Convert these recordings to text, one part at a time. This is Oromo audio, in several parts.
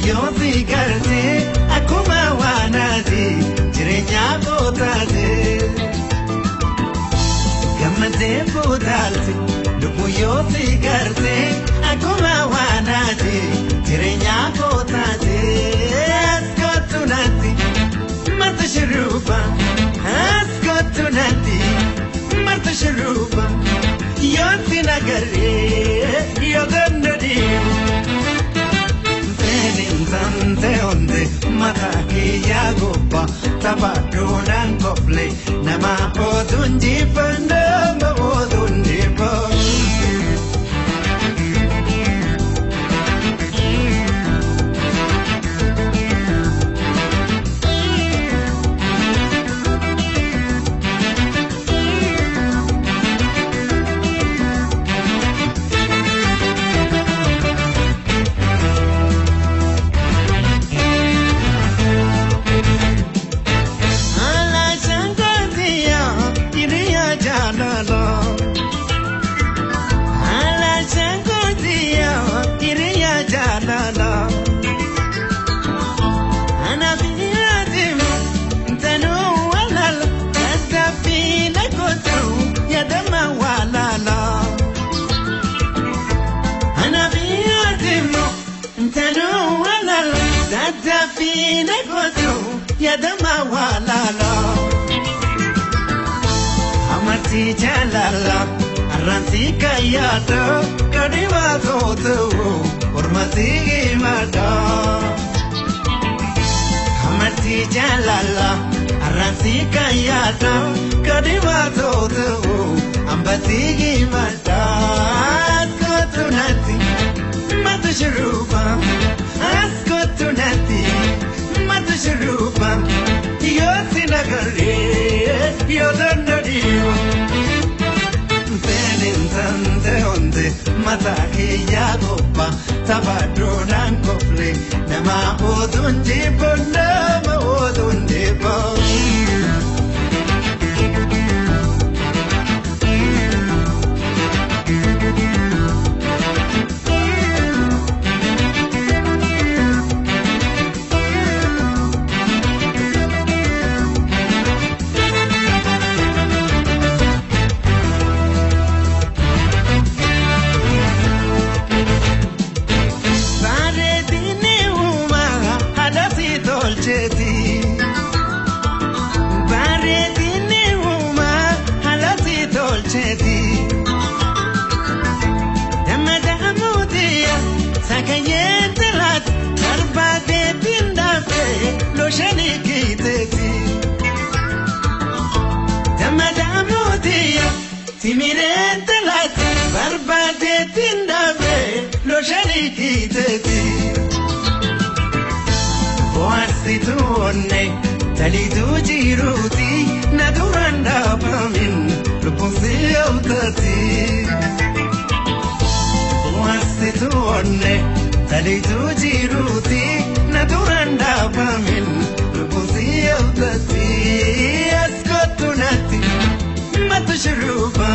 Lubbu yoo si garte akkuma waanaati jireenya kootaate. Gammadee fuutaalti lubbu yoo si garte akkuma waanaati jireenya kootaate. As kootu natti marta shurruba, as kootu natti marta shurruba, yoo si nagarree yoo dandadiibu. Tante onde mata kiyya gobba taphadhuudhaan kofle nama oduun jibba nama oduun jibba. Amartii jaalala arransi kayyaata kadhima tootu ormati himata. Amartii jaalala arransi kayyaata kadhima tootu ambati himata. Askootu natti mata shuruba, askootu natti mata shuruba, yoo si nagarree yoo dandadiibu. Tante onde mata kiyya gobba taphadhuudhaan kofle nama oduun jibba nama oduun jibba. Bareedinni uumaa haalatti tolcheeti. Damma-dammuutiya sakayyee talaati barbaadee pindaafee looshanii kiiteeti. Damma-dammuutiya timiree talaati barbaadee pindaafee looshanii kiiteeti. Bohaarsituu onne taliituu jiruuti na duraan dhaabamin lubbuun si hawwatati. Bohaarsituu onne taliituu jiruuti na duraan dhaabamin lubbuun si hawwatati. As kootu natti mata shurruba,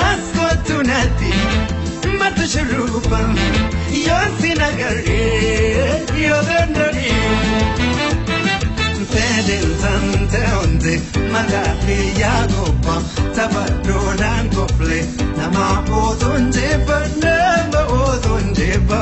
as kootu natti mata shurruba, yoo si nagarree yoo dandadiibu. Tante onde mata kiyya gobba taphadhuudhaan kofle nama oduun jibba nama oduun jibba.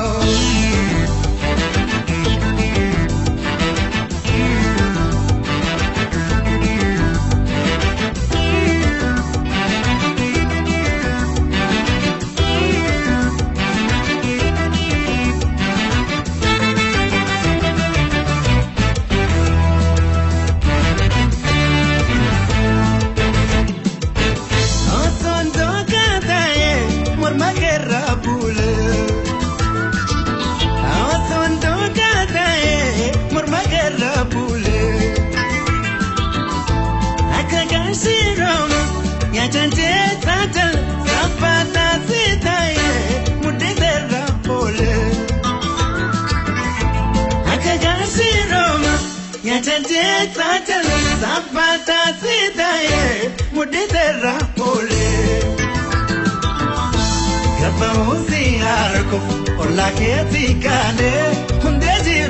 Gabba muuzi harkuuf ollaa keetii kaanee hundee jiru.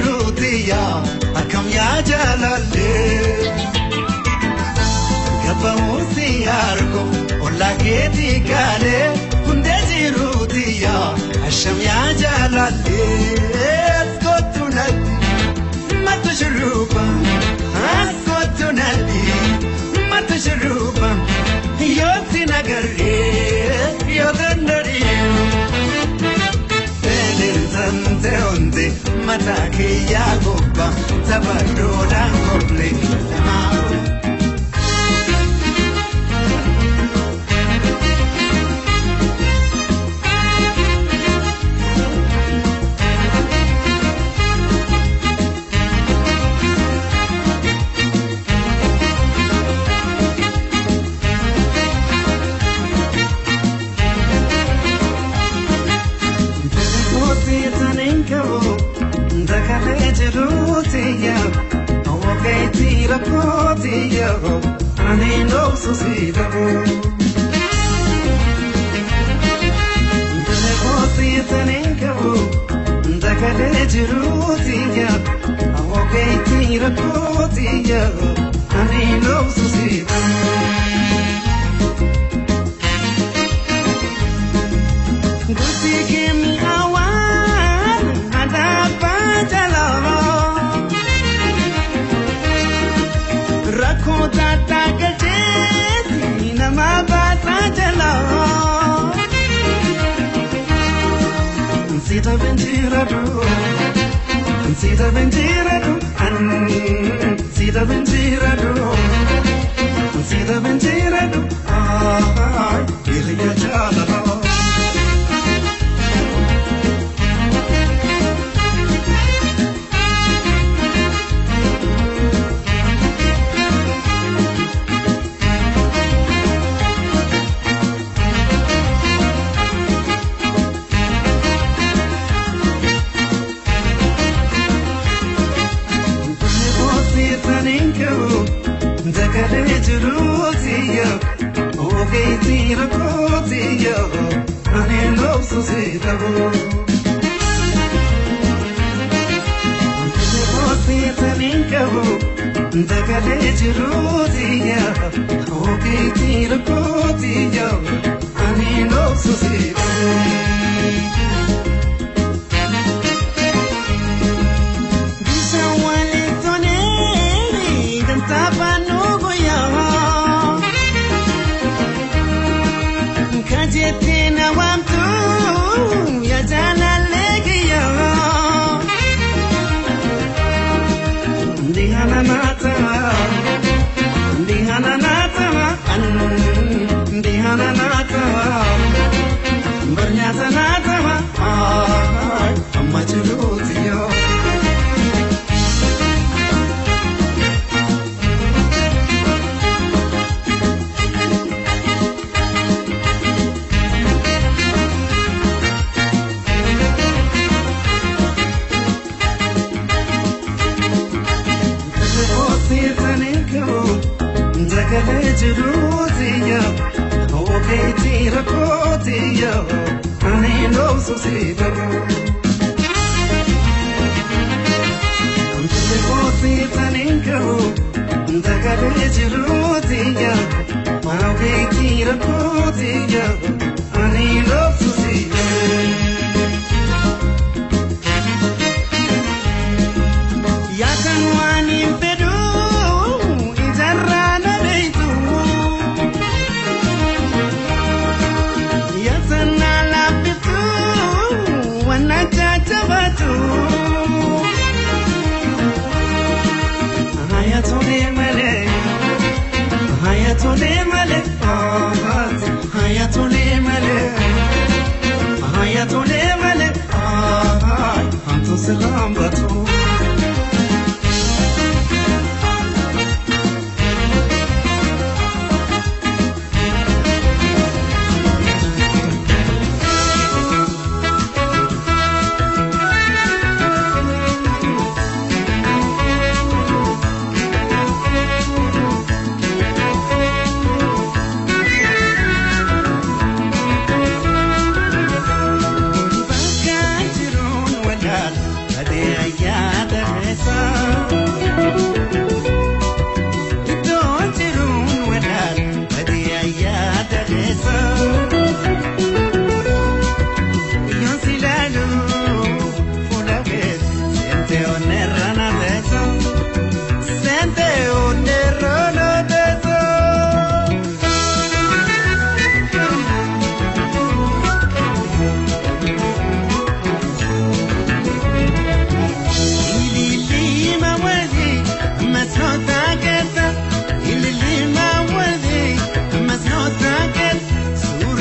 Jiruutiya akkam yaa jaalallee Gabba'uusi argo ollaa keetii gaalee hundee jiruutiya asham yaa jaalallee Askootu natti matu shurruba askootu natti matu shurruba yoo si nagarree yoo dandariyu. Sante onte mata kiyya gobba sabadoodhaan goble namaa.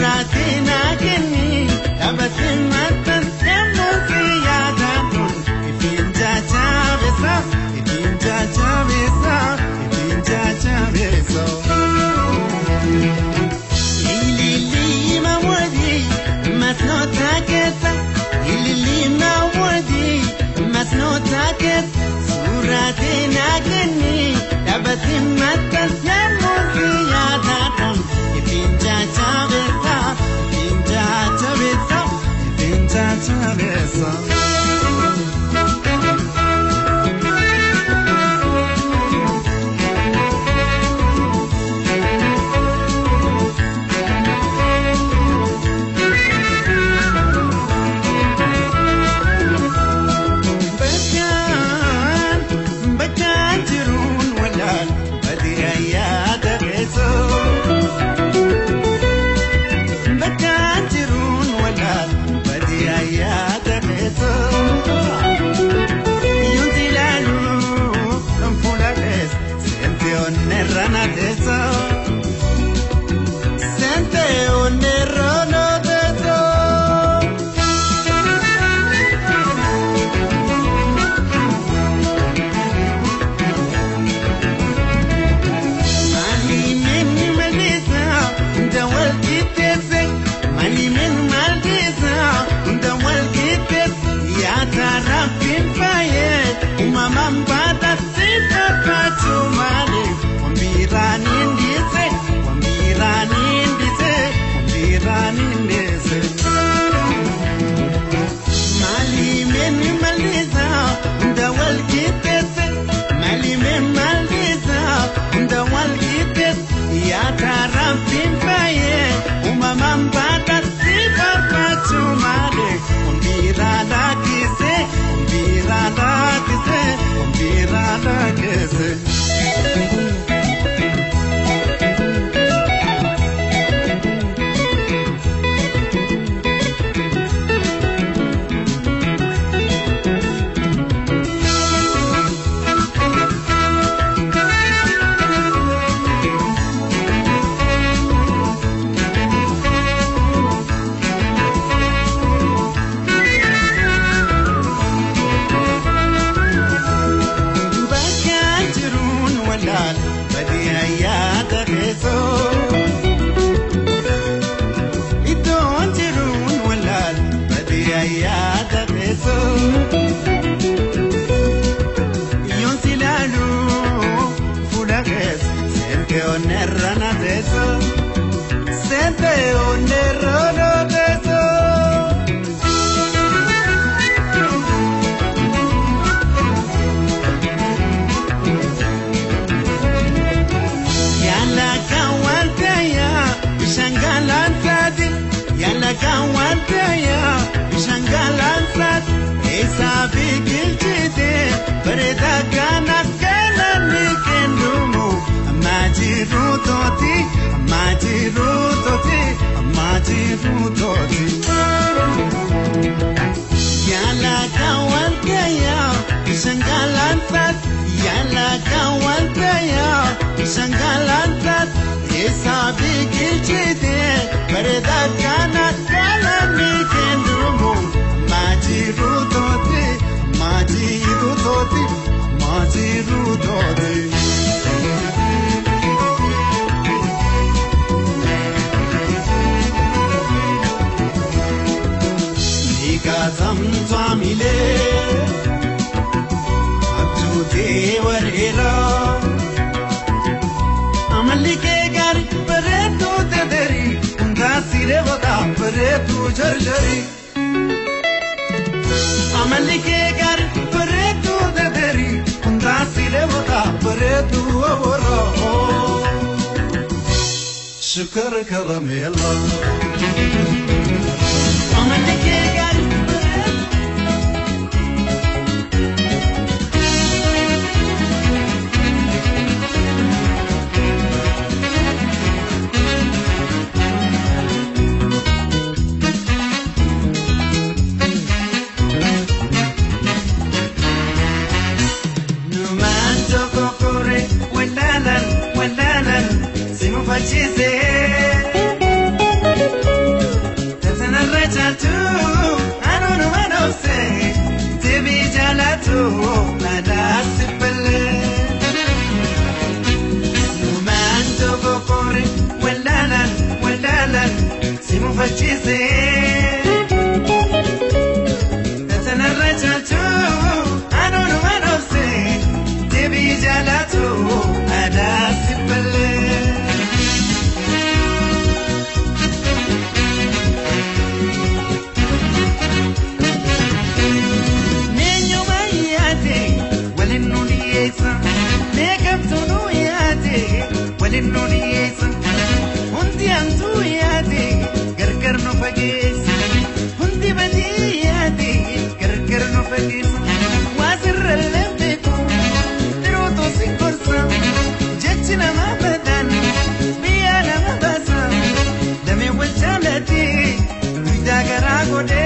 Suuraatiin kenni dhaabbatee maxxansee mukkee yaadatuun ittiin jajjabeessa ittiin jajjabeessa ittiin jajjabeessa. Ililii mawadii masnoota keessa ililii mawadii masnoota keessa suuraatiin kenni dhaabbatee maxxansee mukkee yaadatuun ittiin jajjabeessa. Jajjabeessa, ittiin jajjabeessa. Bakkaan bakkaan jiruun walaal badii ayyaata keessoo. Bakkaan jiruun walaal badii ayyaata keessoo. Yoon ilaaluu kan fuula keessa seente onneerra na teessoo. Seente onneerra na teessoo. Mali men malisa, hunda wal qixxeesse. Mali men malisa, hunda wal qixxeesse. Yaada Rabbiin faayee, uumamaan baata si barbaachuu maaliif? Wambiiraan hin dhiise, wambiiraan hin dhiise, wambiiraan hin dhiise. Mali men malisa, hunda wal qixxeesse. Mali men malisa, hunda wal qixxeesse. Yaada Rabbiin faayee, uumamaan baata si barbaachuu maaliif? Wambiiraan lakkise, wambiiraan lakkise, wambiiraan lakkise. Bakkaan jiruun walaal badii ayyaata keessoo. Iddoon jiruun walaal badii ayyaata keessoo. Yoon si ilaaluu fuula keessa seente onneerra na teessoo. Seente onneerra na teessoo. Yala kawantaya bishangalantsati yala kawantaya bishangalantsati esa biqilchite bareeda kana kanani kendumu ammajiru toti ammajiru toti ammajiru toti. Yala kawantaya bishangalantsat yala kawantaya bishangalantsat esa biqilchite bareeda kana kanani kendumu ammajiru toti ammajiru toti ammajiru toti. Nikazamtwamile abjuutee wareera amalli kee gaarii bareedduu dederii hundaa siree boqaa bareedduu jarjarii. Amalli kee gaarii bareedduu dederii hundaa siree boqaa bareedduu oboroo. Shukar karameela. Amalli kee gaarii bareedduu. Numaan tokko koree walaalan walaalan si mufachiisee. mufachiise. Tatanarra caalchu anuunuma dhoofse deebii jaalatu aadaa si ballee. Meenyuma yaate waliin nu dhiyeessa meeqamtu nu yaate waliin nu dhiyeessa hundi hamtuu yaate gargar nu fageessa hundi badii yaate gargar nu fageessa waa sirrallee beeku dhiirotoo si gorsa jechi nama badaan biyya nama baasa damee wal jaalatee duydaa garaa godhee.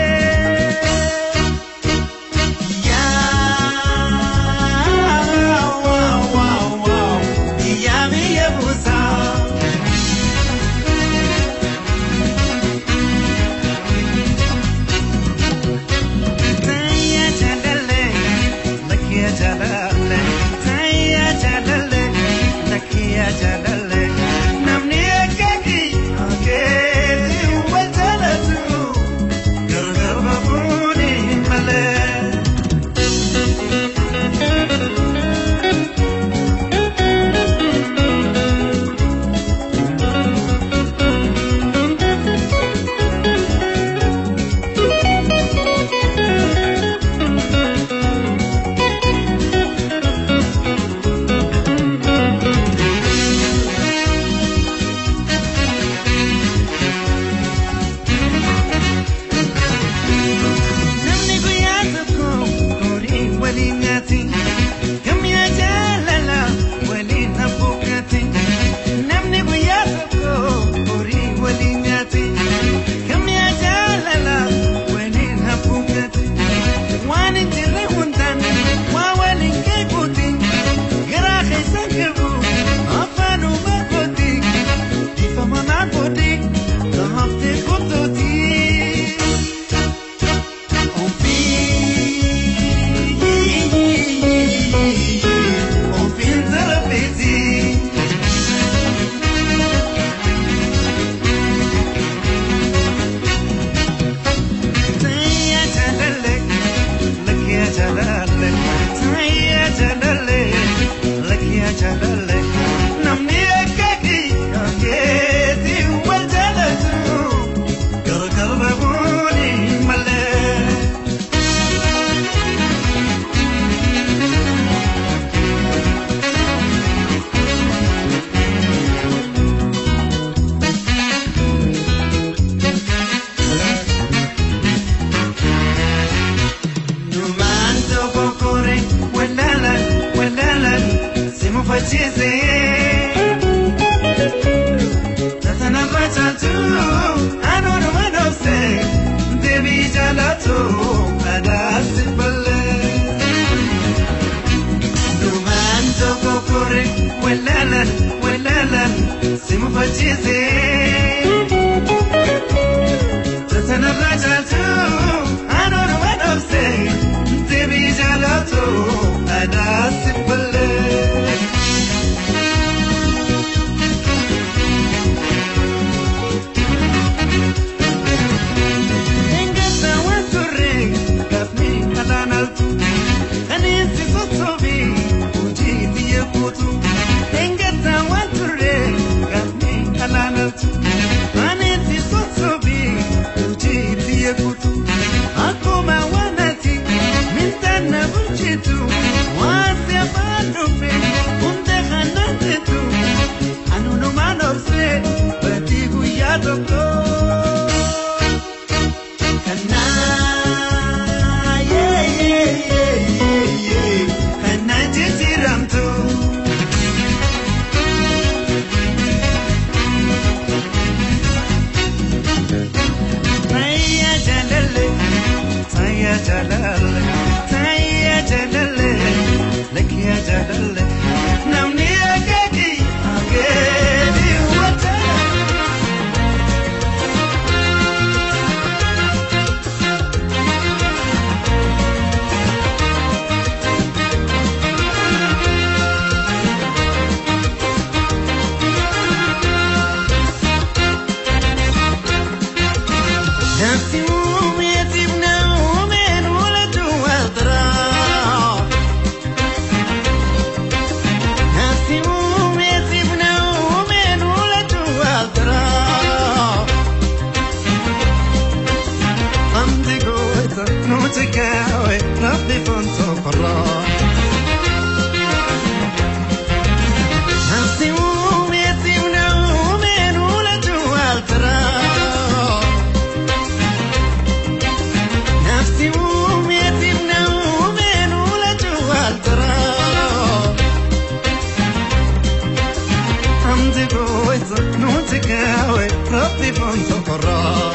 Namni akka keetii wal jaalatu gargar bahuun hin malee. Namni guyyaa tokko horii waliin nyaati. Gamyaa jaalala waliin abbuuqqaati. Namni guyyaa tokko horii waliin nyaati. Gamyaa jaalala waliin abbuuqqaati. Waan hin jirre hundaan waa waliin keekuuti. Garaa keessa qabu afaanuma kooti. Dhiifama naa godhi haftee kottooti. Ofiin zarafeeti. Tayyaa jaalallee lakkiyaa jaalallee tayyaa jaalallee lakkiyaa jaalallee namni akka keetii wal jaalatu gargar bahuun hin malee. Numaan tokko kore walaalan walaalan si mufachiise. Tatanarra caalchu anuunuma dhoofse deebii jaalatu aadaa si ballee. Numaan tokko kore walaalan walaalan si mufachiise. Tatanarra caalchu anuunuma dhoofse deebii jaalatu aadaa si ballee. Engata waan turre gaafni kalaan altu kaneensi sossoobi hojii biyya guutu. Engata waan turre gaafni kalaan altu kaneensi sossoobi hojii biyya guutu. Akkuma waan ati mintaan na bulchitu waan si afaan dhufe hunda kanaan teetu anunumaan obsee badii guyyaa tokko. Kanaa yee yee yee yee yee kanaa jijjiiramtu. Tayyaa jaalallee tayyaa jaalallee tayyaa jaalallee lakkiyaa jaalallee namni akka keetii wal jaalatu. نفسي وميتي بنومين ولا جوا الضراع نفسي وميتي بنومين ولا جوا الضراع عندي قوة نوتكاوي ربي فانتو قرا نفسي وميتي بنومين ولا جوا الضراع نفسي وميتي بنومين ولا جوا الضراع عندي قوة نوتكاوي ربي فانتو قرا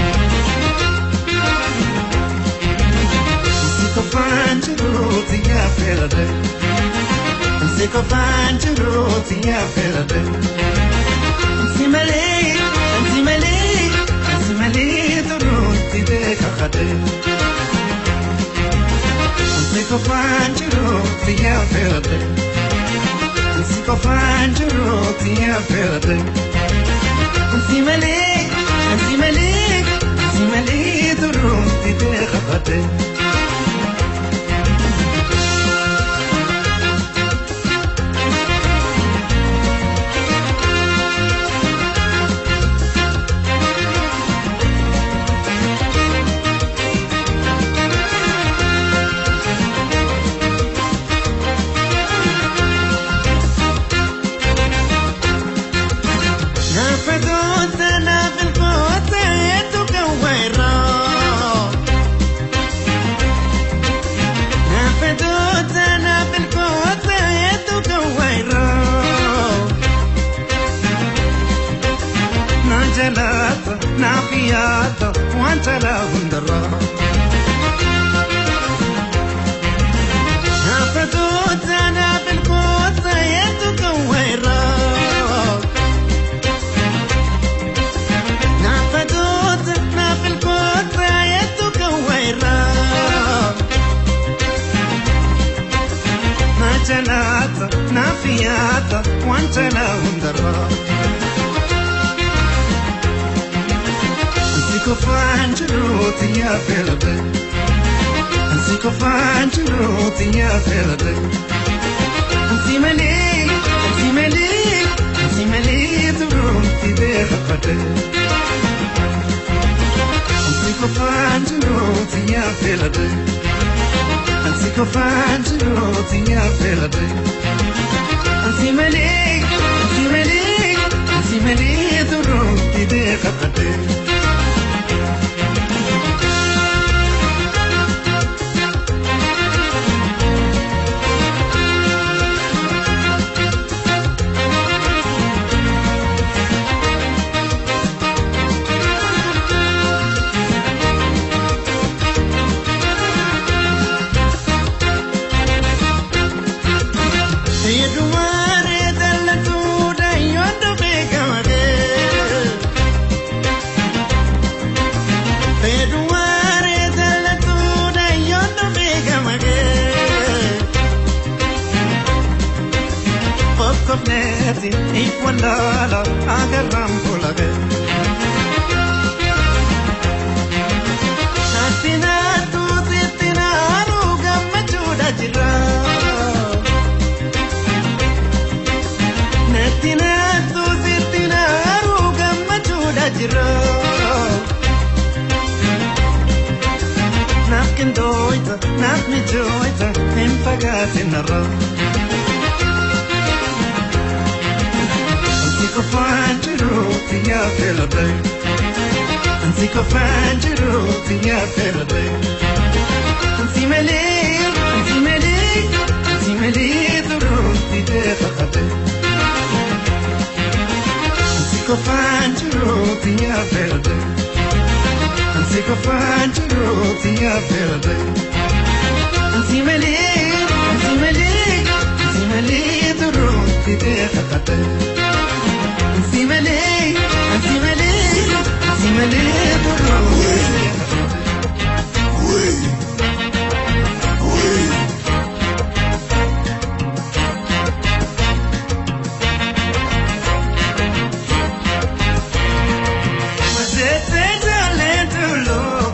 Thank you.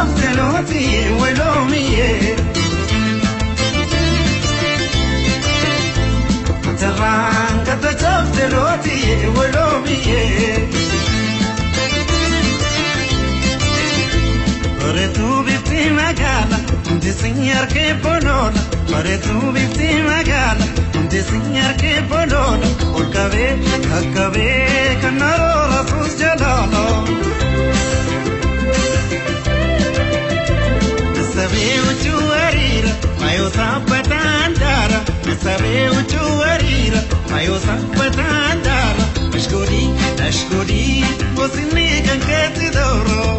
Katachafte lootiye waloomiye. Atarraan katachafte lootiye waloomiye. Bareetuu bifti magaala hundi si harkee boloola. Bareetuu bifti magaala hundi si harkee boloola. Ol qabee qaqqabee kan naroora jalaala. Sabee huccuu hariira mayoo saaphataan daara. Sabee huccuu hariira mayoo saaphataan daara. Ashgoodii ashgoodii bosinni kan keetti dooroo.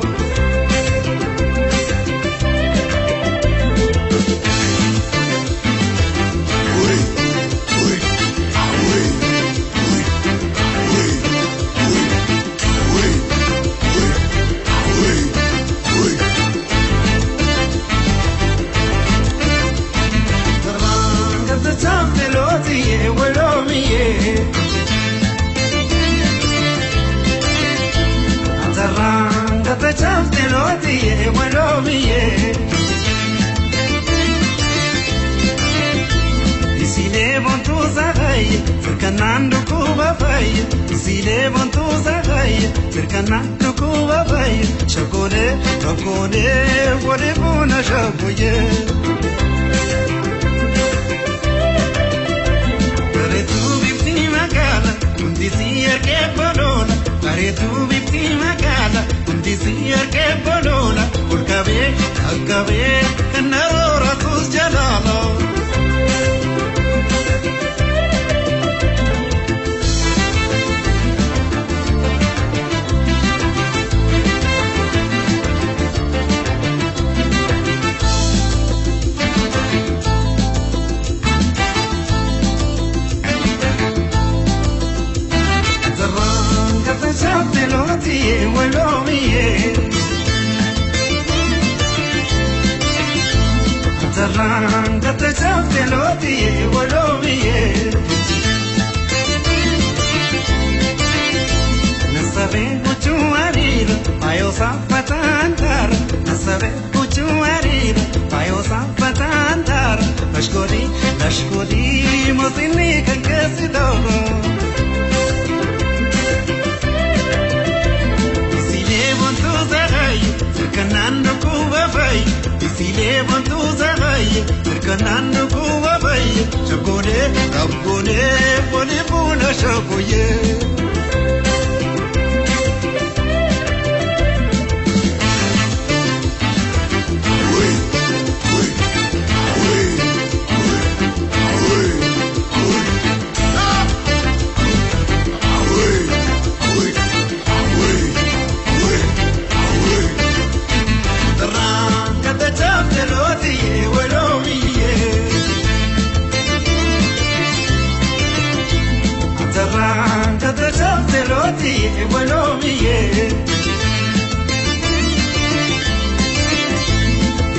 Bareetuu bifti magaala hundi si harkee boloola. Bareetuu bifti magaala hundi si harkee boloola. Ol qabee qaqqabee kan naroora jalaala. Ashgoodii mosinni kan keessi dooroo.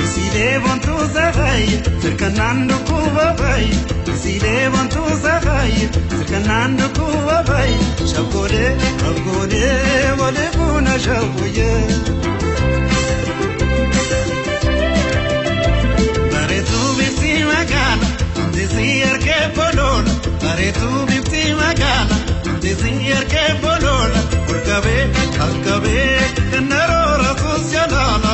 Isilee bontuu zagayye sirkanaan dhukkuba fayye. Isilee bontuu zagayye sirkanaan dhukkuba fayye. Shaggoolee kabgoonee walii buuna shaggooyee. Bareetuu bifti magaala hundi si harkee boloola. Bareetuu bifti magaala hundi si harkee boloola. Ol qabee qaqqabee kan naroora jalaala.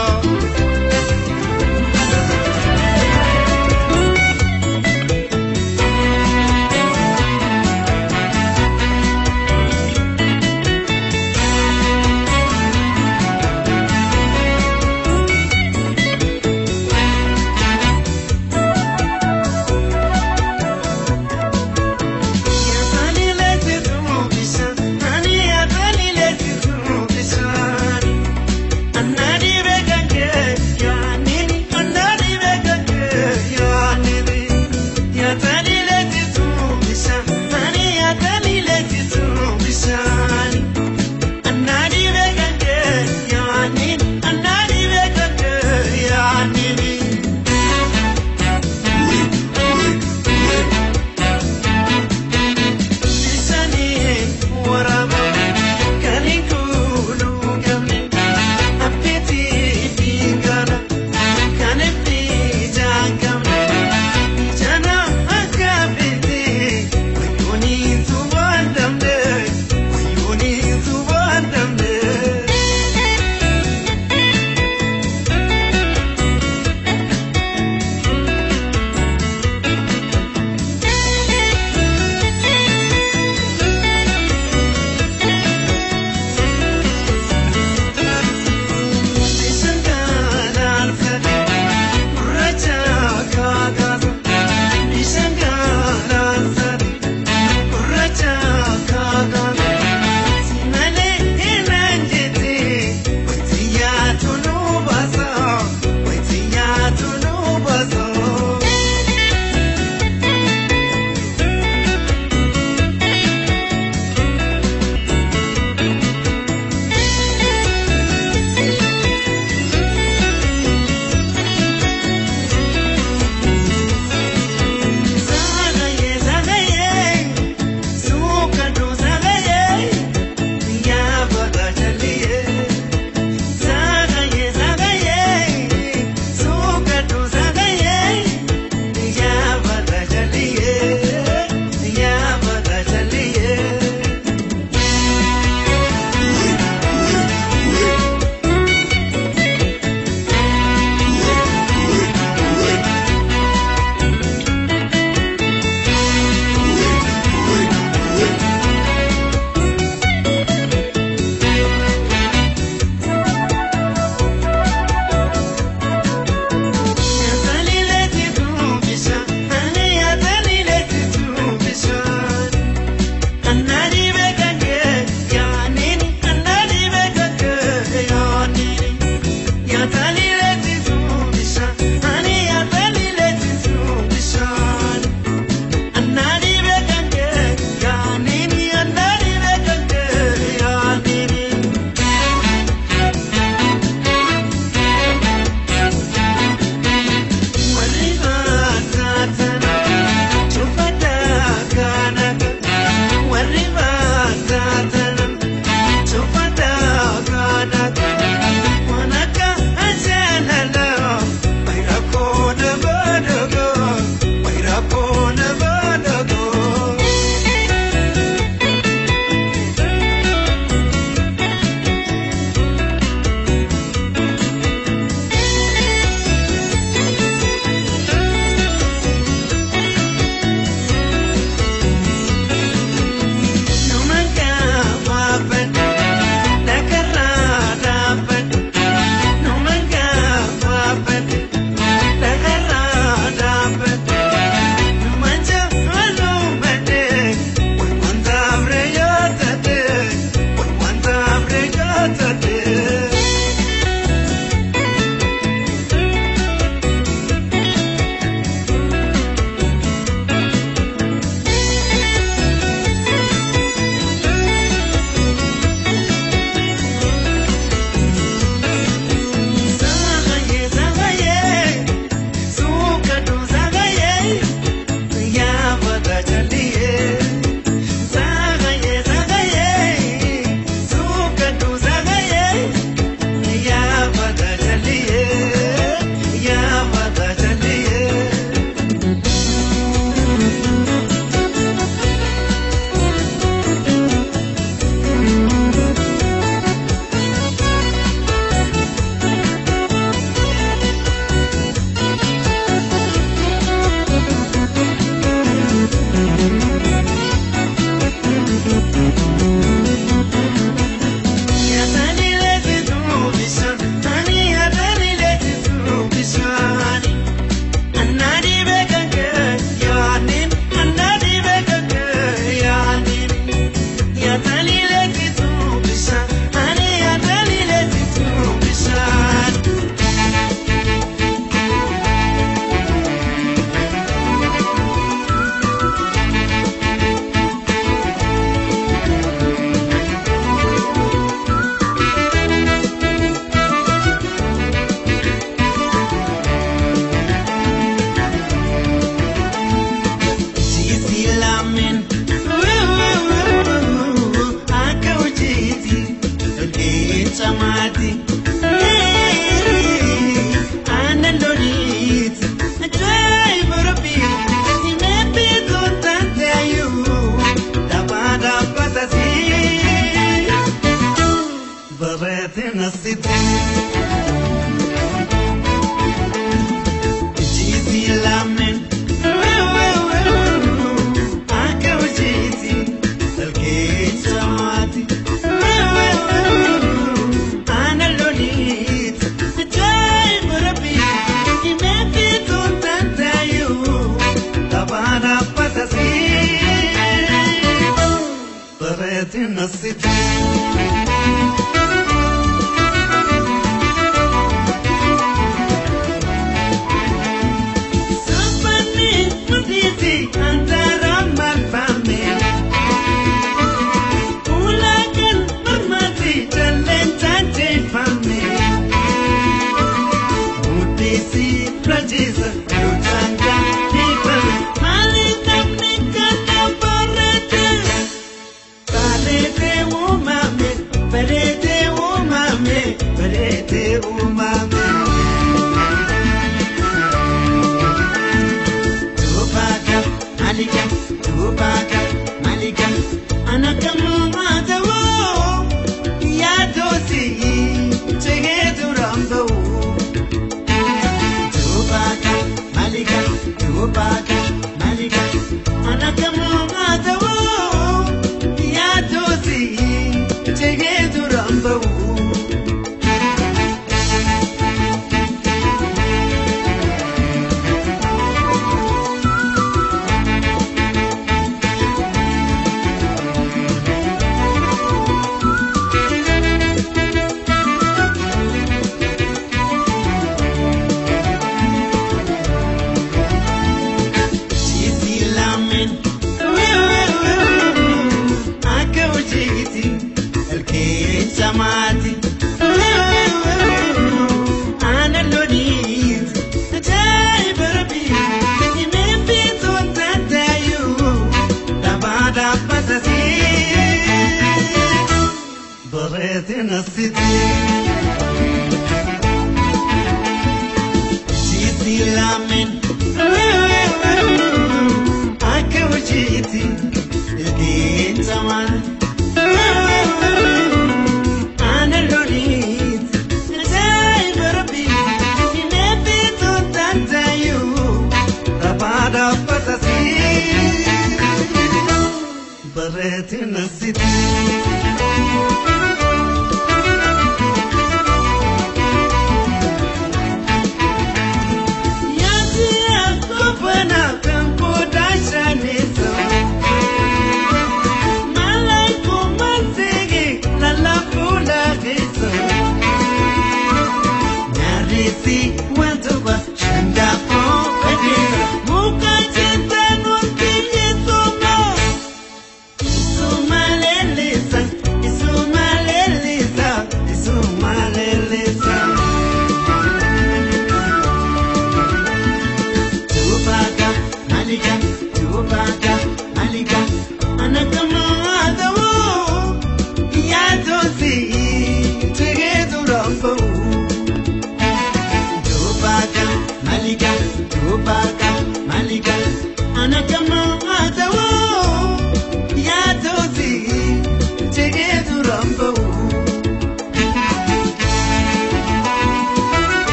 Isuma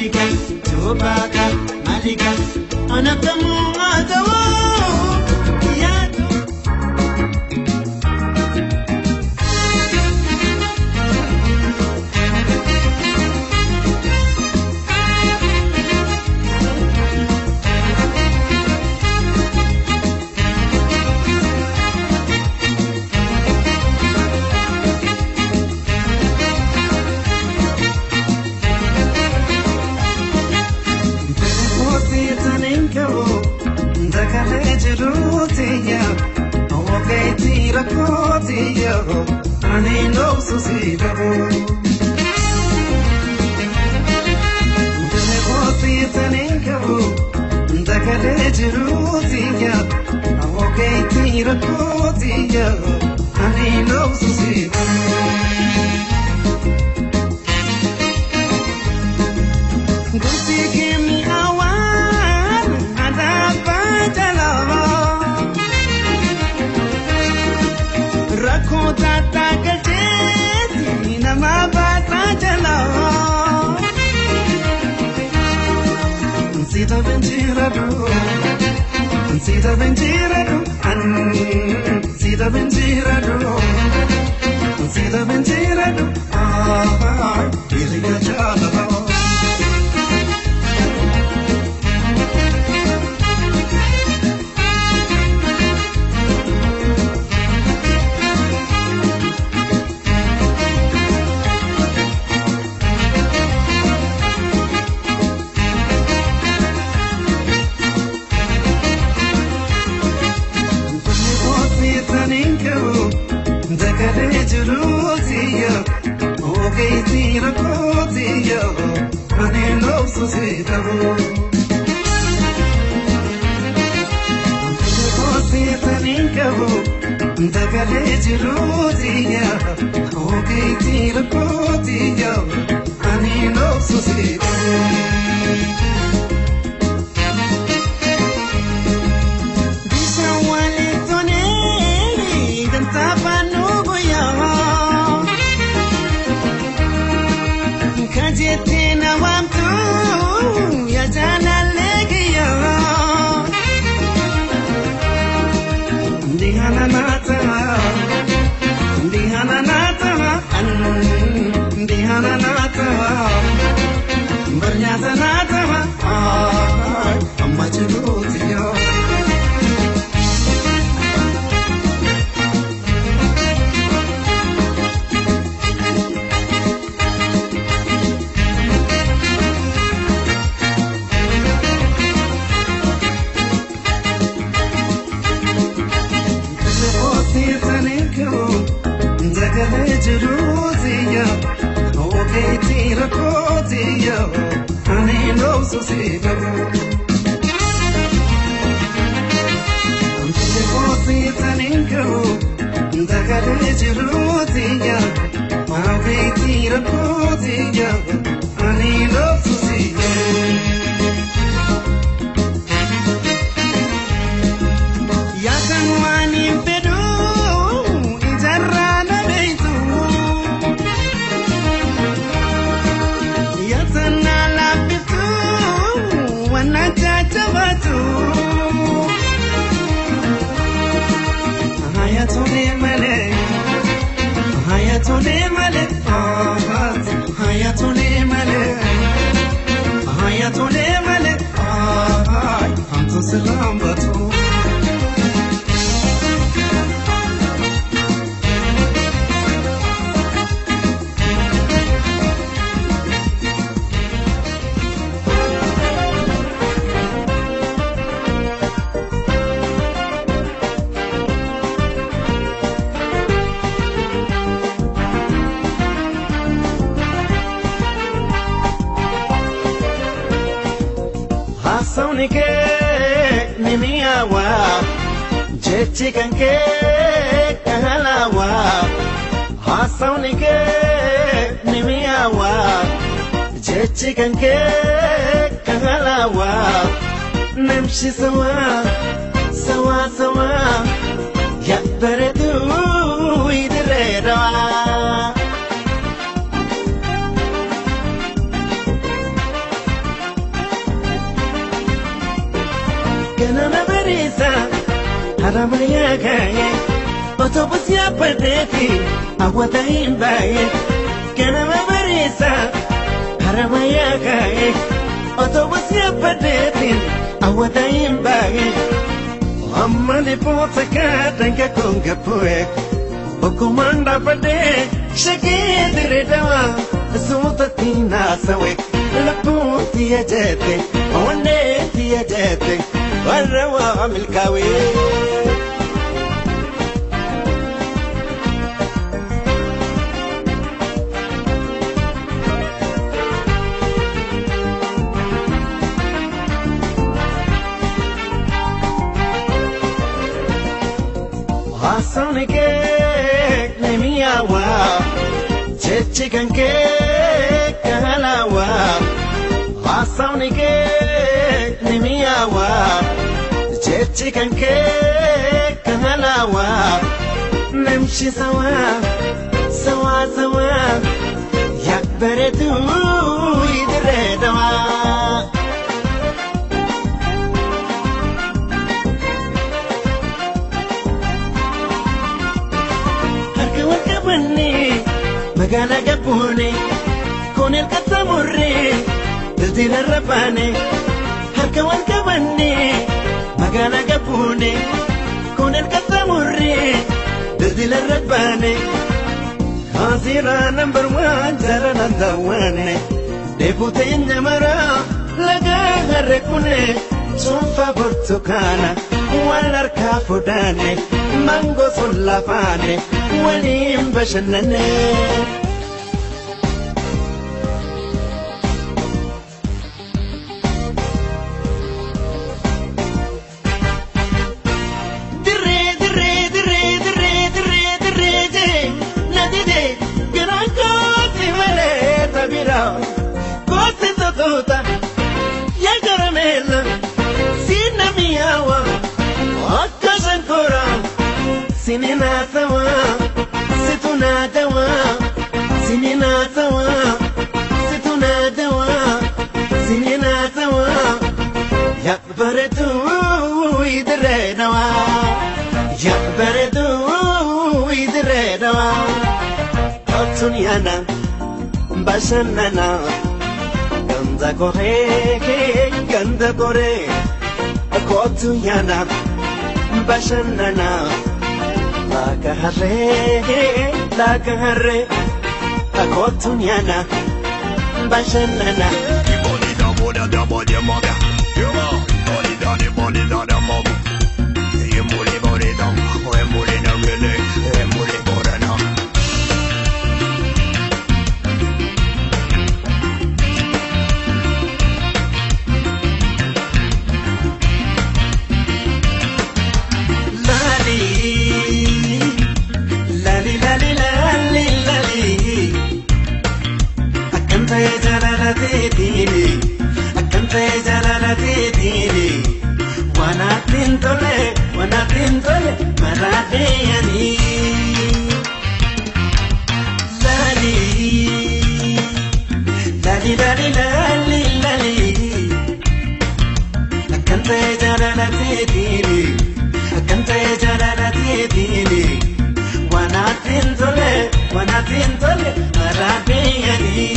Malika, Tobaka, Malika, Anakamu Atawo, Yato. نمشي سوا سوا سوا يا بردو يدروا. Ganama bariisa haramayaa gaa'e otobus yaabbateeti hawwata hin baay'e. Ganama bariisa haramayaa gaa'e otobus yaabbateeti hawwata hin baay'e. Amma lipoota kaadanga konga bu'e ogummaan dhaabbadhee shakee dirree dawaa suutatti naasawe lubbuun tiyya jette onnee tiyya jette warra waa milkaawee. Haasawni kee ni mi'aawaa jechi kan kee kalaawaa. Haasawni kee ni mi'aawaa jechi kan kee kalaawaa. Namshi sawaa sawaa sawaa yaa bareedduu idirree dawaa. Harka wal qabannee magaalaa gabbuune koon elkatamurree dildila rabaane. Harka wal qabannee magaalaa gabbuune koon elkatamurree dildila rabaane. Kaasiraa nambar waan jalalaan daawwanne dheebuuteen jamaraa lagaa harre kune cuunfaa burtukaana wal harkaa fuudhanne maangoo sun lafaane waliin bashannanne. Dirree dirree dirree dirree dirree dirree jee na didee garaan kooti malee tabira kooti totuuta yaa karameella sinna mi'aawa akka shankora sinina sawa situ na dawa sinina sawa situ na dawa sinina sawa yaa bareedduu idirree dawaa yaa bareedduu idirree dawaa. Kottuun yaana bashannana ganda koree ganda koree kottuun yaana bashannana laga harree laga harree kottuun yaana bashannana. Lali, lali, lali, lali, lali. Akkam ta'e jaalala teetiini, akkam ta'e jaalala teetiini. Waan ati hin tolle, waan ati hin tolle, maraa deeyanii. Lali, lali, lali, lali, lali. Akkam ta'e jaalala teetiini, akkam ta'e jaalala teetiini. Waan ati hin tolle, waan ati hin tolle, maraa deeyanii.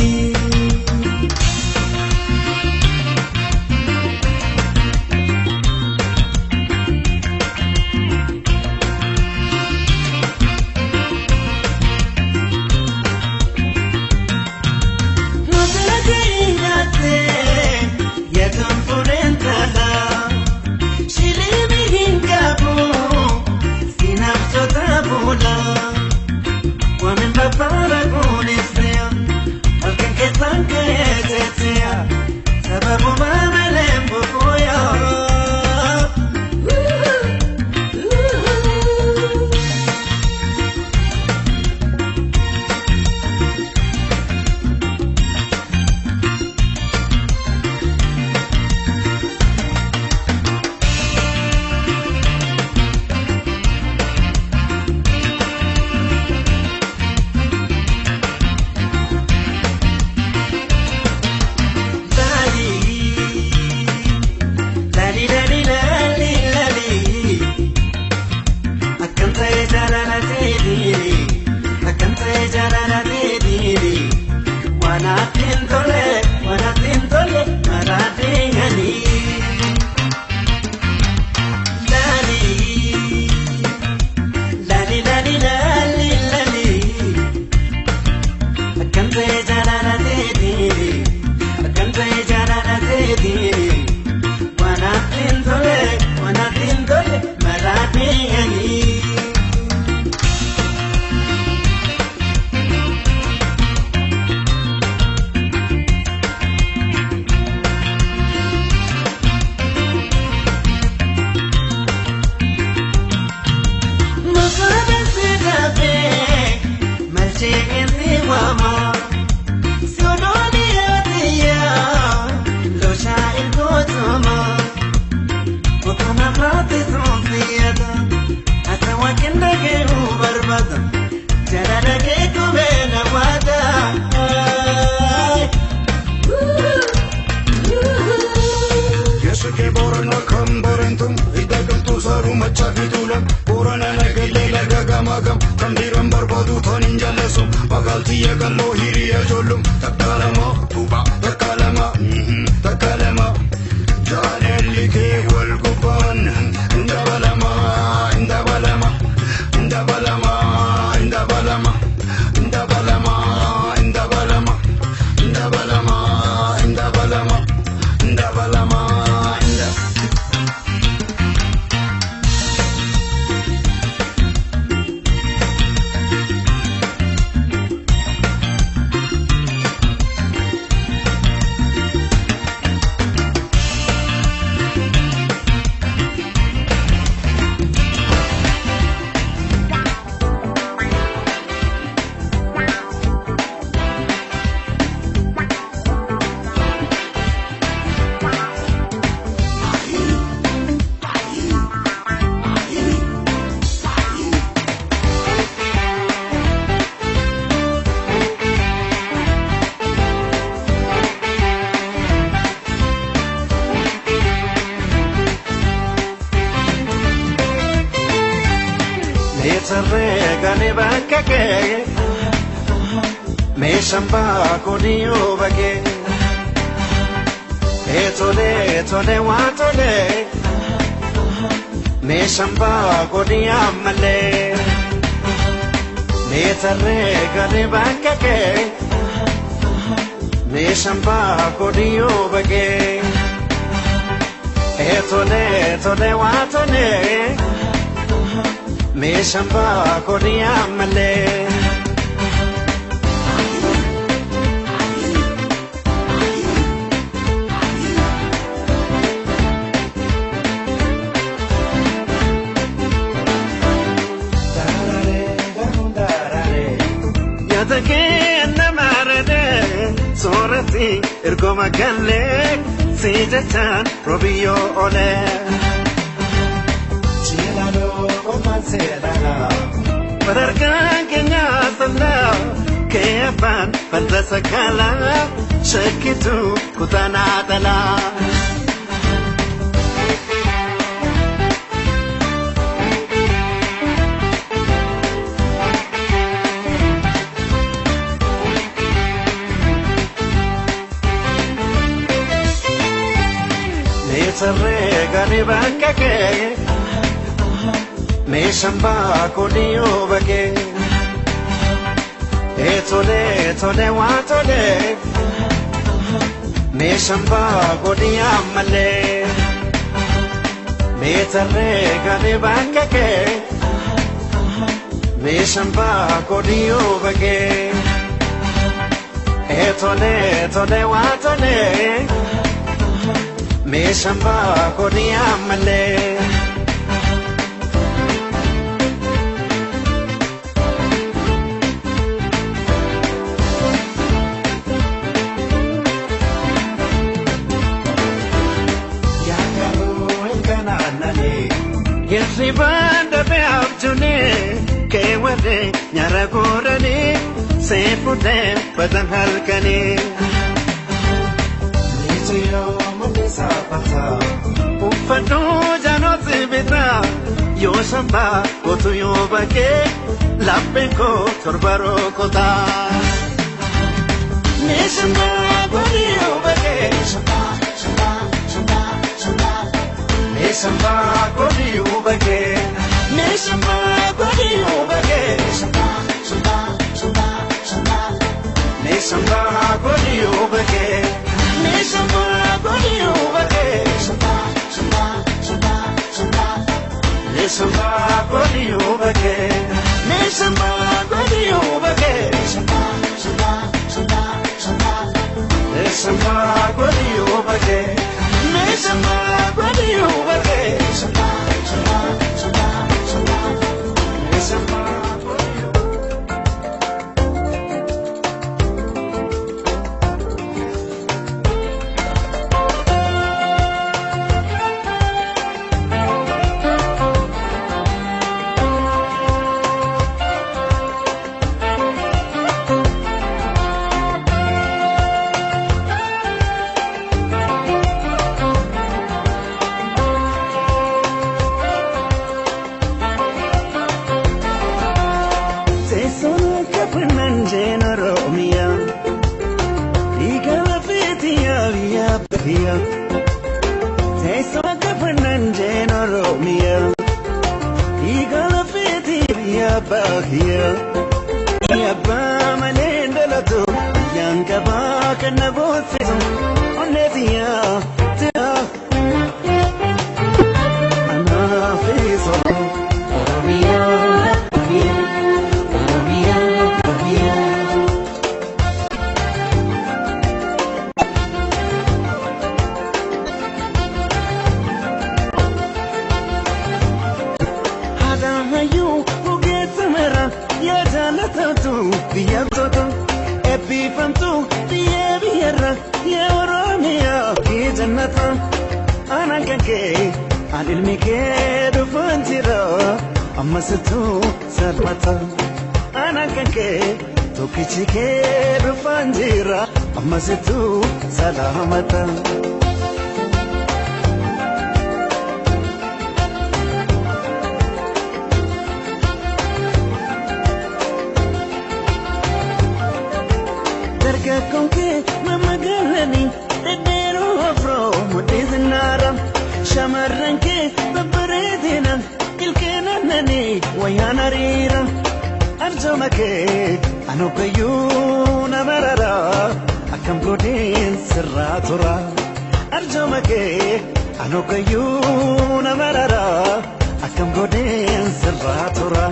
Keessi kee Boorana kan Bareentum hidda gamtuu saaruu machaa fi tuulam Boorana nagallee laga gamaa gam kan dhiiran barbaadu tan hin jaalleessu magaaltiyya qalloo hiriya ijoollum takka lama duuba takka lama takka lama jaalalli kee wal gubbaan hin dabalama hin dabalama hin dabalama hin dabalama hin dabalama hin dabalama hin dabalama hin dabalama hin dabalama hin dabalama. Meesarree gane bakka kee meeshaan baakuu bakee Etolee tolee waa tolee meeshaan baakuu ammallee Meesarree gane bakka kee meeshaan baakuu bakee Etolee tolee waa tolee. Meeshaan baakuu ammallee. Nyaata kee nama aradee soorati ergoma gallee si jechaan roobiyyoo oolee. Sadarkaan keenya sallaa kee abbaan farda sakaalaa shakkitu kutanaa dhalaa. Meesarree gane bakka kee. Meeshaan baakuu bakee Etolee tolee waa tolee meeshaan baakuu ammallee Meesarree gane bakka kee meeshaan baakuu bakee Etolee tolee waa tolee meeshaan baakuu ammallee. Hirribaan dafee abjuunee kee warree nyaara guuranii seefuudhee badan halkanii. Uffadhuu jaanotsi bitaa yoo shambaa gootu yoo bakkee lapheen koo torba rokotaa. Meeshaan gootu yoo bakkee. Meeshaan gootu bakee. Meeshaan gootu bakee. Meeshaan gootu bakee. Meeshaan gootu bakee. Meeshaan gootu bakee. Meeshaan gootu bakee. Meeshaan gootu bakee. Meeshaan gootu bakee. Meeshaan gootu. abbaa kiyya. Abbaa malee dhalatu biyyaan qabaa kan na boonsisu onnee tiyya tiyya. Anaafis Oromiyaa, Oromiyaa, Oromiyaa, Oromiyaa. Haadha hayyuu ogeessa mara yaa jaallatamtu biyya tootu eebbifamtu biyya biyyarra yaa Oromiyaa kee jannata anaan kan kee an ilmi kee dhufaan jira ammasittuu salphata anaan kan kee tokkichi kee dhufaan jira ammasittuu salaamata. Dargaggoon kee mammagaalanii dhedheeroo afroo mudhii zinnaara. Shamarran kee babbareedina ilkeen aannanii wayyaan hariira. Arjooma kee anookayyuu na marara akkam godheen sirraa tura. Arjooma kee anookayyuu na marara akkam godheen sirraa tura.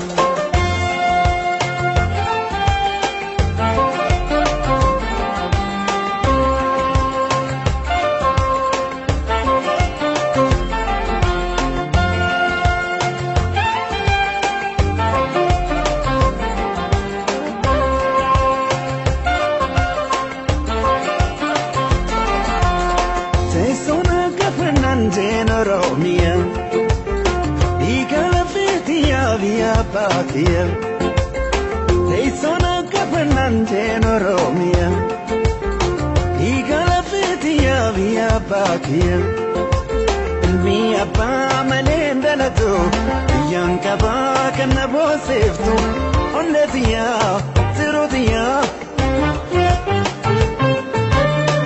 Teessuma gafannaan jeen Oromiyaa. Dhiiga lafeetiyaa biyya baatiyaa. Teessuma gafannaan jeen Oromiyaa. Dhiiga lafeetiyaa biyya baatiyaa. Ilmi abbaa malee hin dhalatu. Biyyaan qabaa kan na boonseeftu. Onnee tiyyaa tiruu tiyyaa.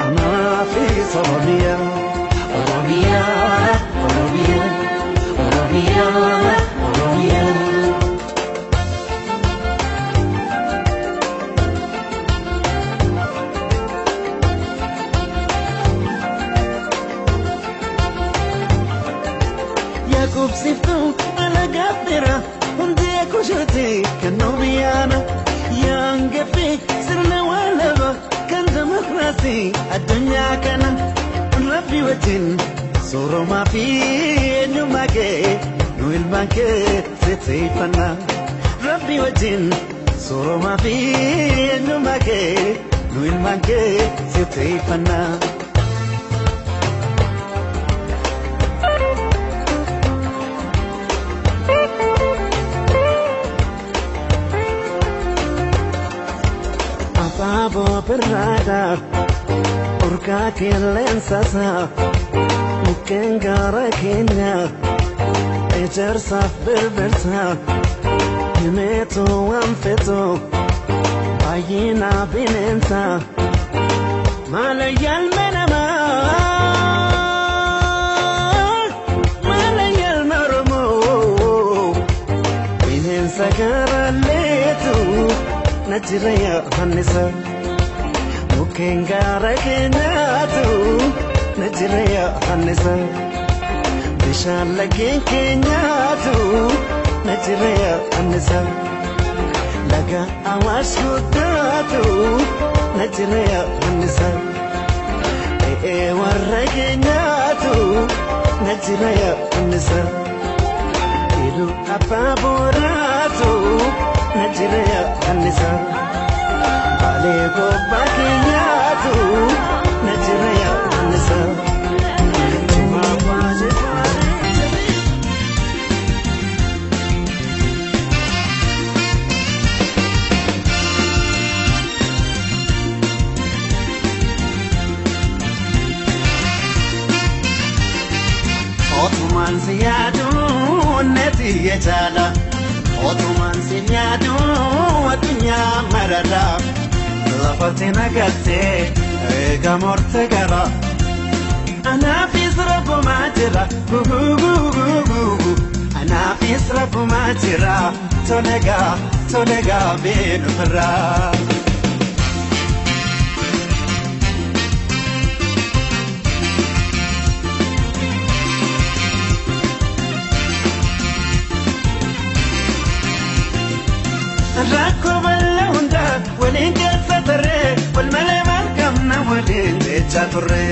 Anaafis Oromiyaa. Oromiyaa, Oromiyaa, Oromiyaa, Oromiyaa. Yaaqubsiftuu alagaa fira hundee kushuuti kan nu biyyaana. Yaangeffi sirna waalaba kan demokiraasii addunyaa kana. Rabbi wajjin sooromaa fi eenyummaa kee nu ilmaan kee sitteeffanna. Rabbi wajjin sooromaa fi eenyummaa kee nu ilmaan kee sitteeffanna. Abaaboo birraadha urgaa qilleensasa mukkeen gaara keenya ejersaaf birbirsa himeetu waan fetu baay'ina bineensa maalayyaalme namaa maalayyaalme Oromoo bineensa gaaraleetu na jira yaannisa. Mukkeen gaara keenyaatu na jira yaannisa. Bishaan laggeen keenyaatu na jira yaannisa. Laga awaash guddaatu na jira yaannisa. Re'ee warra keenyaatu na jira yaannisa. Iluu abbaa booraatu na jira yaannisa. Baalee gobbaa keenyaatu na jira yaannisa. Jimaa baajee. Otumaan si yaaduu neeti jechaadha. Otumaan si yaaduu addunyaa marara. Lafatti nagattee eega morte gara. Anaafis rabbumaa jira gugugugugugu. Anaafis rabbumaa jira Tolegaa tolegaa beenu firraa. Rakkoo bal'aa hundaa waliin keessa tarree wal malee maal qabna waliin jechaa turre.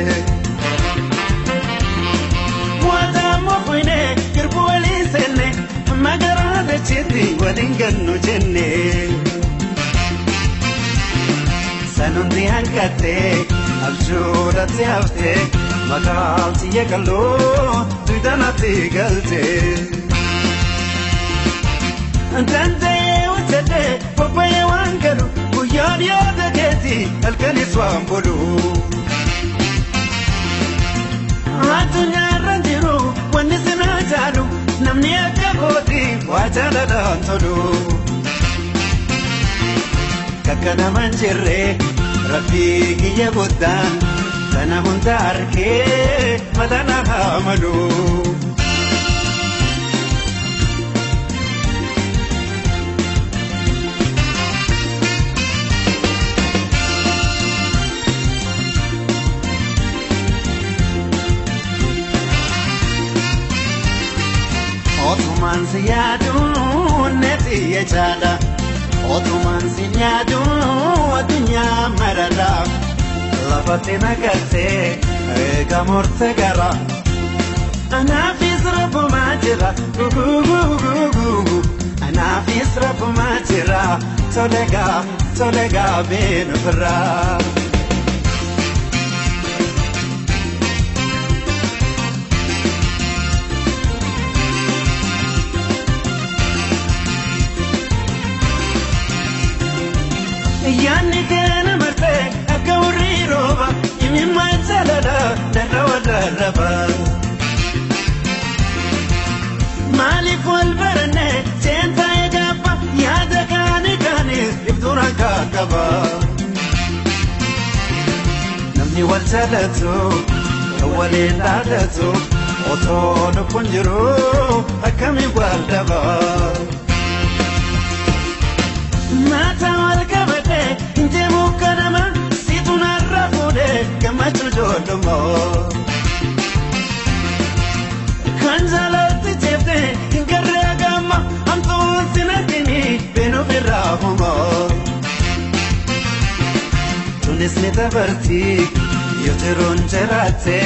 Waadaammoo fuynee girbuu waliin seenne amma garaa dachiitti waliin gannu jenne. Sanundi hanqattee abjuudhatti haftee maqaan xiyya qalloo duudhanatti galtee. Danda'ee hojjetee bobba'ee waan galu guyyaan yaada keeti halkanis waan bolu. Addunyaarra jiru wanni sinaa jaalu namni akka kooti waa jaalalaan tolu. Kakka naman jirre rabbii kiyya guddaan sana hunda arkee madana haa malu. Otumaan si yaaduun neeti jechaadha. Otumaan si yaaduun addunyaa marara. Lafatti nagartee eega murte gara. Anaafis rabbumaa jira gugugugugugu. Anaafis rabbumaa jira tolegaa tolegaa beenu firraa. Yaanni keena martee akka hurrii rooba imimmaan jaalala darrawa darraba. Maaliif wal baranne seentaa eegaabba yaada kaani kaanis ibtuuraan kaakaba. Namni wal jaalatu kan waliin dhaadatu otoo lubbuun jiru akkamiin wal dhaba. Maata wal qabate deemu kanama situ narra fuudhee gammachuu ijoollummaa. Kan jaalatti jeeftee hin garree gamma hamtuun sin argini beenuuf irraa humaa. Tunis ni dabarti yoo jiruun jiraatte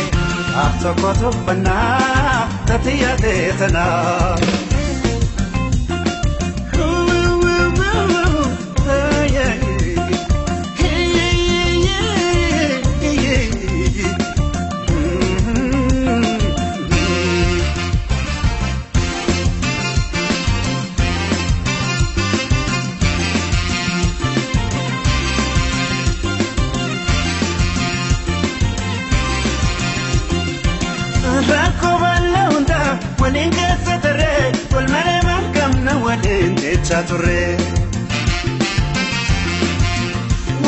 af tokko tuffannaa tati yaadee tanaa. Rakkoo bal'aa hundaa waliin keessa tarree wal malee maal qabna waliin jechaa turre.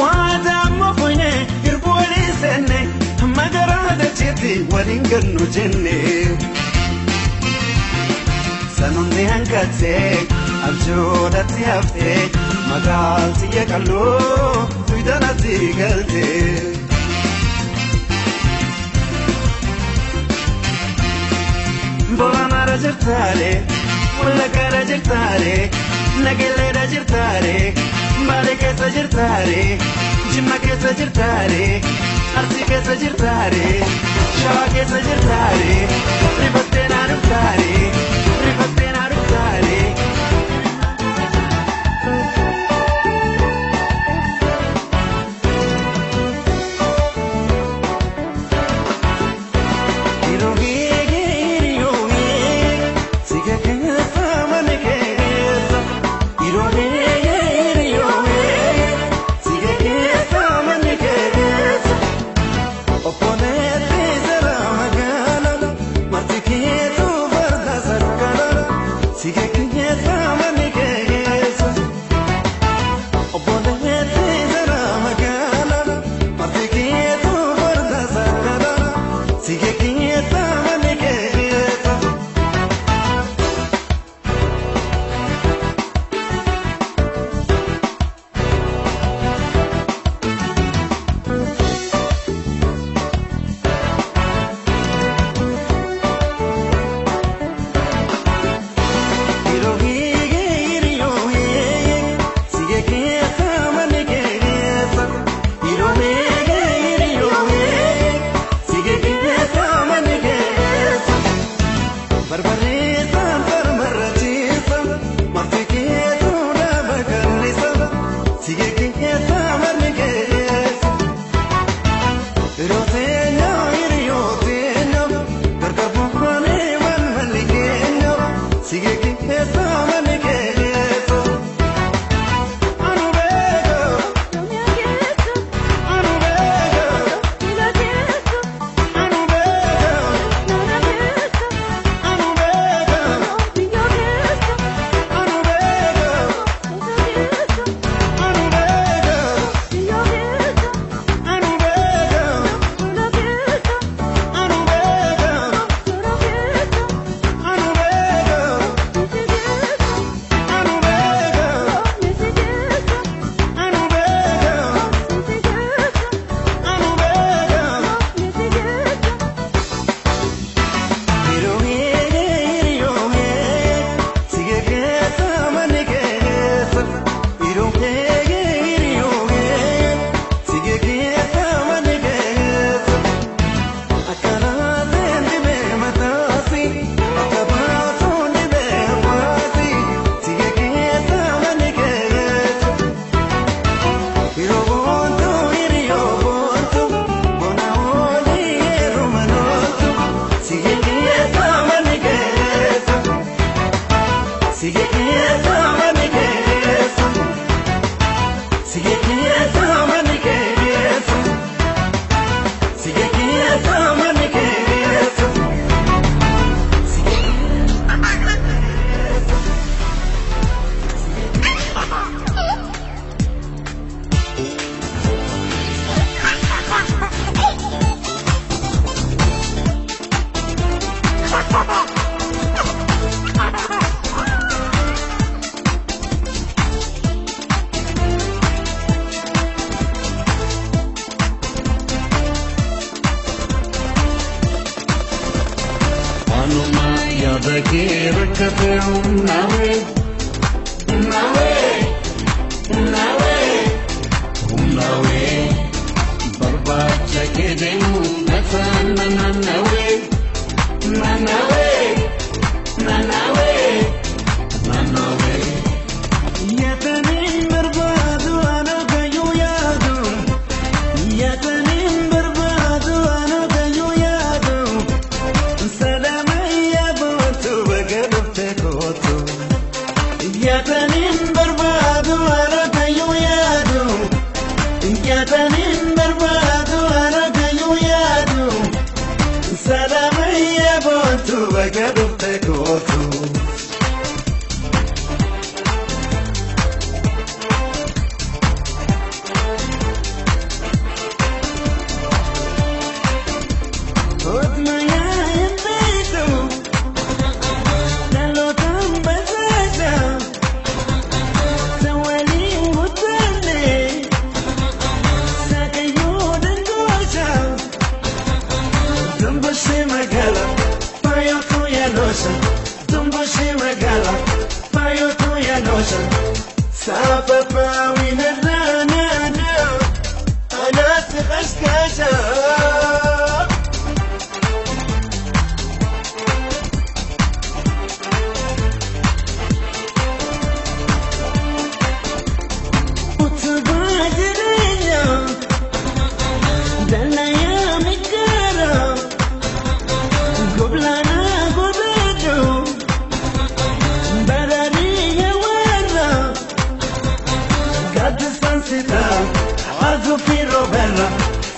Waadaammoo fuynee hirbuu walii seenne hamma garaa dachiitti waliin gannu jenne. Sanundi hanqattee abjuudhatti haftee maqaan xiyya qalloo duudhanatti galtee. Booranaara jirtaare, Wallaggaara jirtaare, Nagelleedha jirtaare, Baalee keessa jirtaare, Jimma keessa jirtaare, Arsii keessa jirtaare, Shawaa keessa jirtaare, rifattee naa dhuftaare, rifattee naa dhuftaare. Anuma yaada kee rakkate humnaawee, humnaawee, humnaawee, humnaawee. Barbaacha kee deemu mataan na naannawee, naannawee, naannawee, naannawee. Yaataniin barbaadu ana gayyuu yaadu. Yaataniin barbaadu ana gayyuu yaadu. Salaama yaabootu baga dhufte kootu. Yaataniin barbaadu ana gayyuu yaadu. Yaataniin barbaadu ana gayyuu yaadu. Salaama yaabootu baga dhufte kootu. أنا سخشكشة. Utubaa jireenyaa dalayaa mijaara goblaanaa godhadhu barariya warra gaddisaan sitaa aduu fi rooberra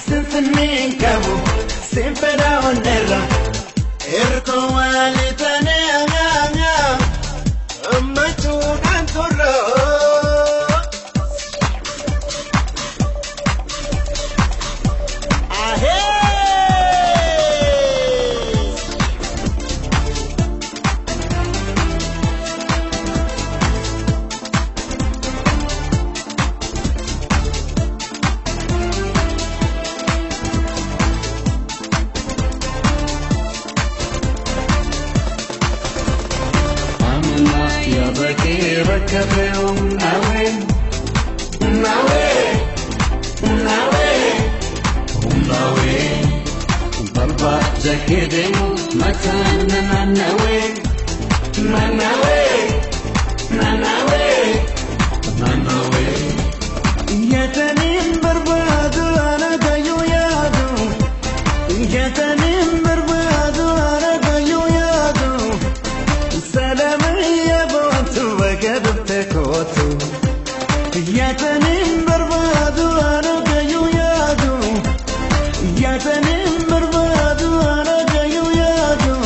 sinfinneen qabu sinfedha onnerra ergoo waalitanee angaa ammachuudhaan turra. Ahee! Anuma yaada kee rakkate humnaawee, humnaawee, humnaawee, humnaawee. Barbaacha kee deemu mataan na naannawee, naannawee, naannawee, naannawee. Yaataniin barbaadu ana gayyuu yaadu. Yaataniin barbaadu ana gayyuu yaadu. Salaama yaabootu baga dhufte kootu. Yaataniin barbaadu ana gayyuu yaadu. Yaataniin barbaadu ana gayyuu yaadu.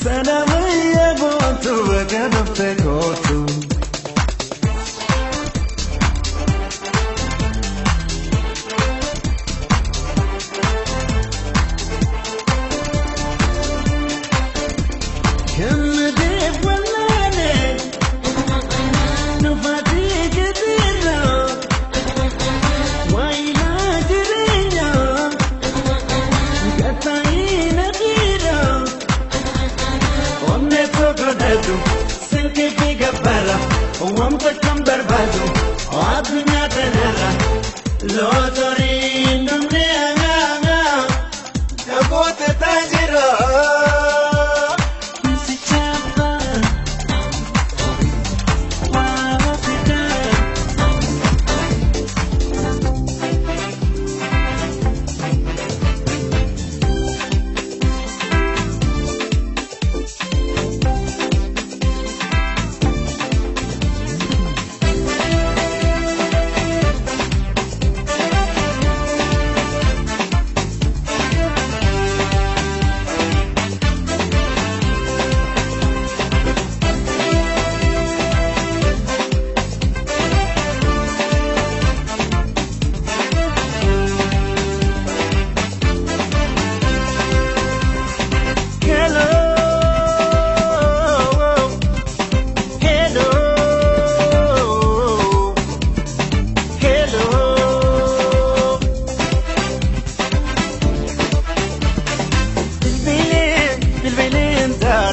Salaama yaabootu baga dhufte kootu.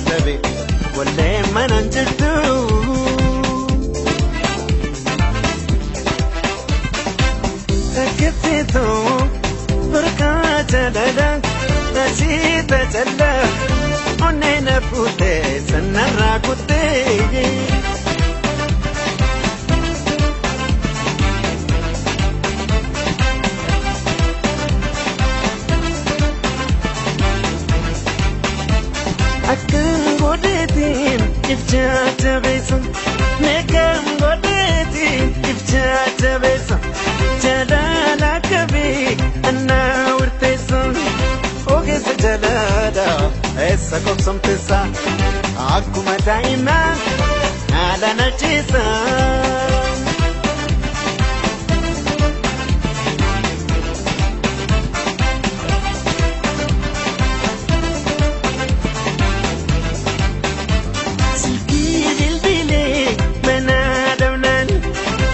dhabe wallee manan jirtu. Takkisiitu burqaa jaalala ashiita jala onnee na fuutee sanarraa kuttee. Akkan godheetiin ifchaa jabeessa meeqan godheetiin ifchaa jabeessa jaalala qabee annaa wirteessa ogeessa jaalala eessa qobsomteessa akkuma daa'imaa haala nachiisa. Silkii bilbilee mana damnaan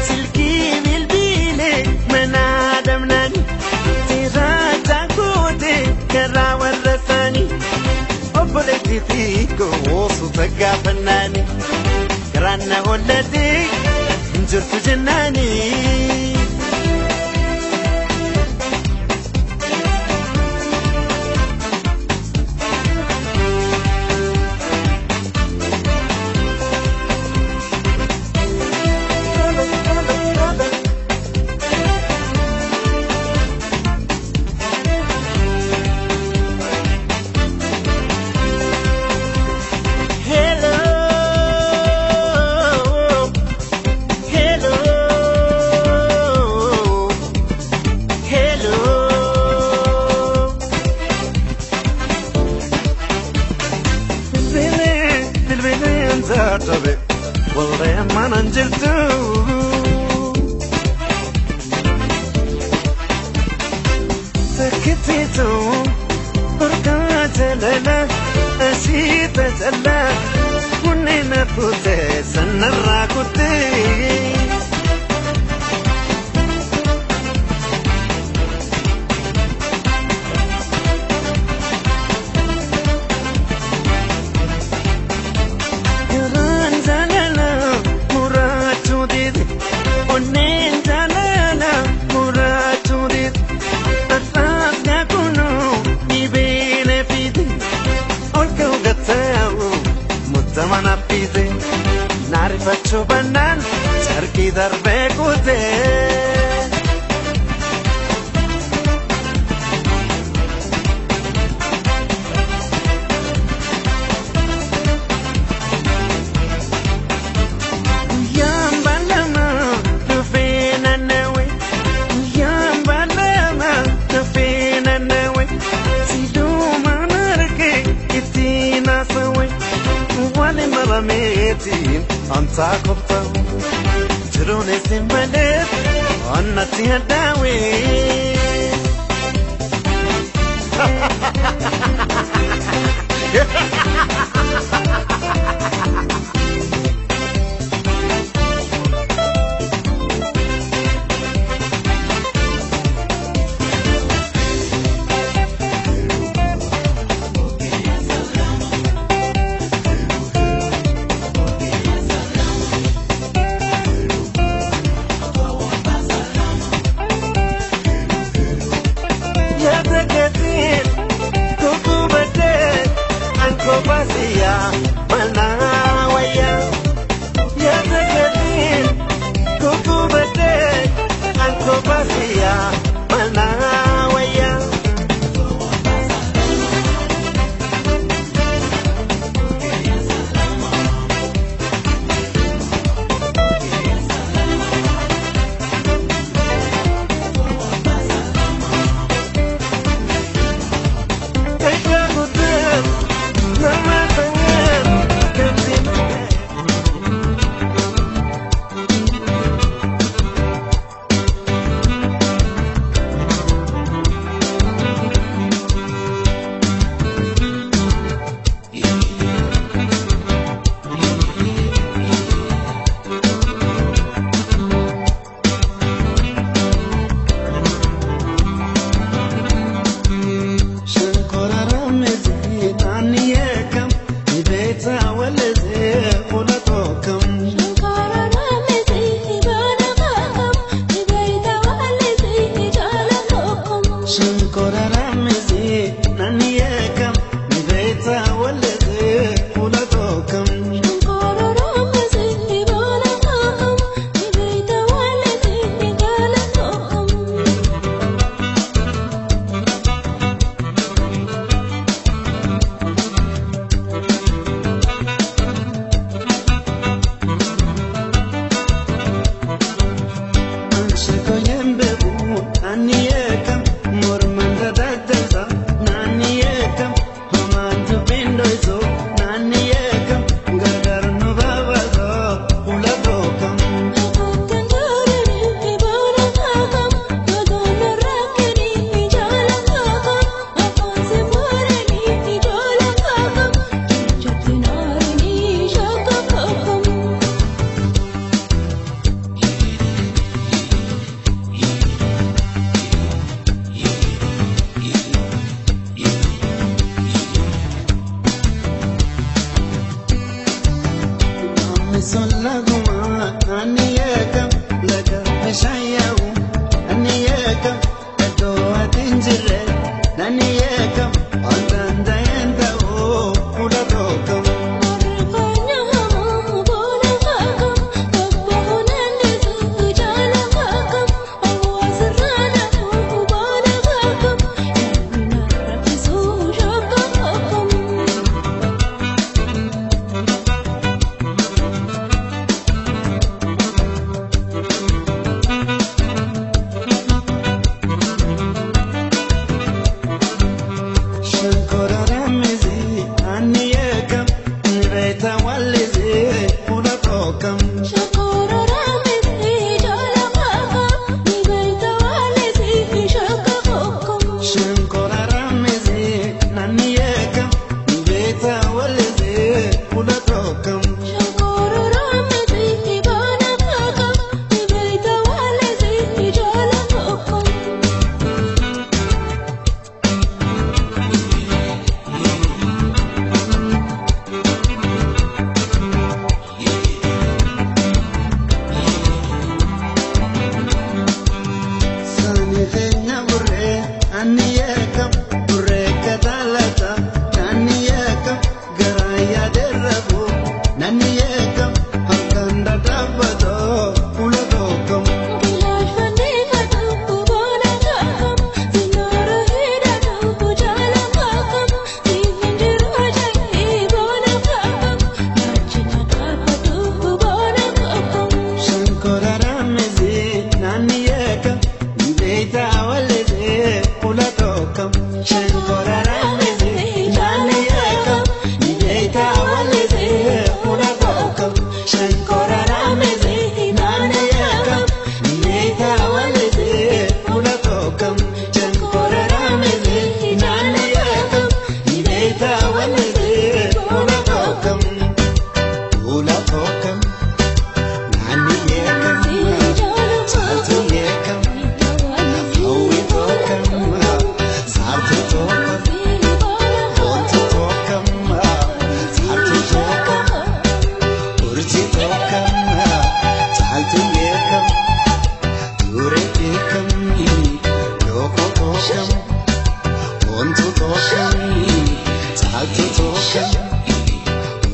silkii bilbilee mana damnaan seeraacha gootee karaa warra isaanii obboleettii xiqqoo oosota gaafannaani karaan na hollatee hin jirtu jennaanii. Hello, hello, hello. Bilbilee, bilbileen taatabe, wallee manan jirtu. Takkitiitu burqaa jaalala ashiita jala kunneen fuutee sanarraa kuttee. Karaan jaalala muraachuu dide onneen jaalala muraachuu dide har'aaf nyaakunuu dhibee fide ol ka'u gatta'u muttama naffise naarifachuu bannaan carqii darbee kutee. Guyyaan bal'ama dhufee naannawee guyyaan bal'ama dhufee naannawee siduumaan argee ittiin haasawee waan marameetiin antaa kobtawe jiruun isin malee onnatti haddaawee. Yaadakatiin kukubatee ankobasiya manawaya. Yaadakatiin kukubatee ankobasiya manawaya. Nama tangan. Laguma ani eekam laga bishaan yaa'u ani eekam iddoo ati hin jirre nani eekam ol danda'een ta'uu fuula tokko.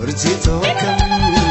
Urji tokkam,